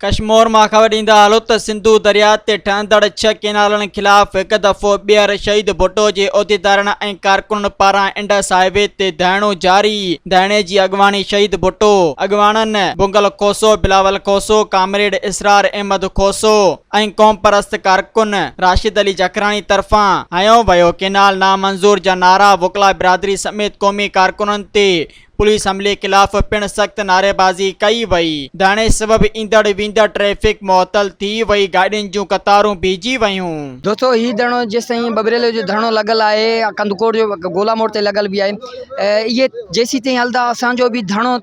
ڪشمور مان خبر ڏيندا هلو ته سنڌو درياء تي ٺهندڙ ڇهه ڪينالن خلاف هڪ دفعو ٻيهر شهيد ڀٽو جي عهديدارن ۽ ڪارڪنن پاران انڊس هاء وي تي ڌرڻو جاري، ڌرڻي جي اڳواڻي شهيد ڀٽو اڳواڻن بنگل کوسو، بلاول کوسو، ڪامريڊ اسرار احمد کوسو ۽ قومپرست ڪارڪن راشد علي جکراڻي طرفان هنيو ويو، ڪينال نامنظور جا نعرا وڪلا برادري سميت قومي ڪارڪنن تي پوليس حملي خلاف پڻ سخت نعريبازي ڪئي وئي، ڌرڻي سبب ايندڙ ويندڙ ٽريفڪ معطل ٿي وئي، گاڏين جون قطارون بيهجي ويون. دوستو هي ڌرڻو جيستائين ٻٻريلو جو ڌرڻو لڳل آهي ڪنڌڪوٽ جو گولا موڙ تي لڳل به آهي اهي جيسيتائين هلندا اسان جو به ڌرڻو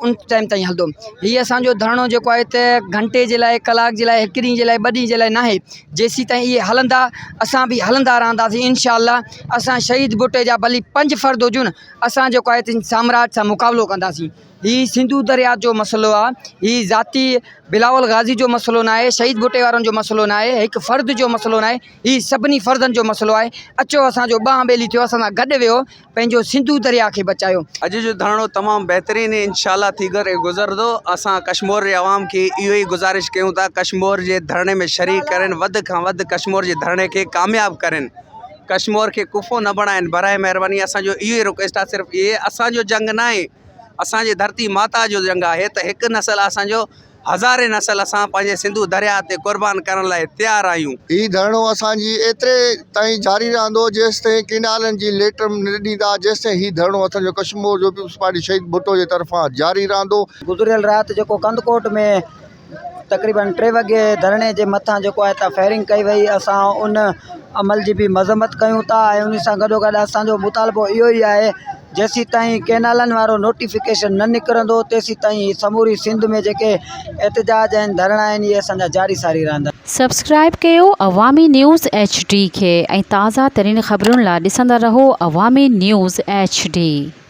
ان ٽائيم تائين هلندو هي اسان جو ڌرڻو جيڪو آهي ته گهنٽي جي لاء ڪلاڪ جي لاء هڪ ڏينهن جي لاء ٻه ڏينهن جي لاء ناهي جيسيتائين اهي هلندا اسان به هلندا رهنداسين انشاء الله اسان شهيد ڀٽي جا ڀلي پنج فرد هجون اسان جيڪو آهي ته سامراج سان مقابلو ڪنداسين هي سنڌو درياء جو مسئلو آهي هي ذاتي بلاول غازي جو مسئلو ناهي شهيد ڀٽي وارن جو مسئلو ناهي هڪ فرد جو مسئلو ناهي هي سڀني فردن جو مسئلو آهي اچو اسان جو ٻانهن ٻيلي ٿيو اسان سان گڏ ويهو پنهنجو سنڌو درياء کي بچايو. اڄ جو ڌرڻو تمام بهترين انشاء الله ٿي ڪري گذرندو اسان ڪشمور جي عوام کي اهو ئي گذارش ڪيون ٿا ڪشمور جي ڌرڻي ۾ شريڪ ڪرين وڌ کان وڌ ڪشمور جي ڌرڻي کي ڪامياب ڪرين ڪشمور کي ڪوفو نه بڻائين براء مهرباني اسان جو اهو ئي رڪويسٽ آهي صرف اهي اسان جو جنگ نه آهي اسان جي ڌرتي ماتا جو جنگ آهي ته هڪ نسل اسان جو هزارين نسل اسان پنهنجي سنڌو درياء تي قربان ڪرڻ لاء تيار آهيون. هي ڌرڻو اسان جي ايتري تائين جاري رهندو جيستائين ڪينالن جي ليٽر نه ڏيندا جيستائين هي ڌرڻو اسان جو ڪشمور جو پيپلز پارٽي شهيد ڀٽو جي طرفان جاري رهندو. گذريل رات جيڪو ڪنڌڪوٽ ۾ تقريبن ٽي وڳي ڌرڻي جي مٿان جيڪو آهي ته فائرنگ ڪئي وئي اسان ان عمل جي به مذمت ڪيون ٿا ۽ ان سان گڏو گڏ اسانجو مطالبو اهو ئي آهي جيسين تائين ڪينالن وارو نوٽيفڪيشن نه نڪرندو تيسين تائين هي سموري سنڌ ۾ جيڪي احتجاج آهن ڌرڻا آهن اهي اسانجا جاري ساري رهندا. سبسڪرائيب ڪيو عوامي نيوز ايڇ ڊي کي ۽ تازه ترين خبرن لا ڏسندا رهو عوامي نيوز ايڇ ڊي.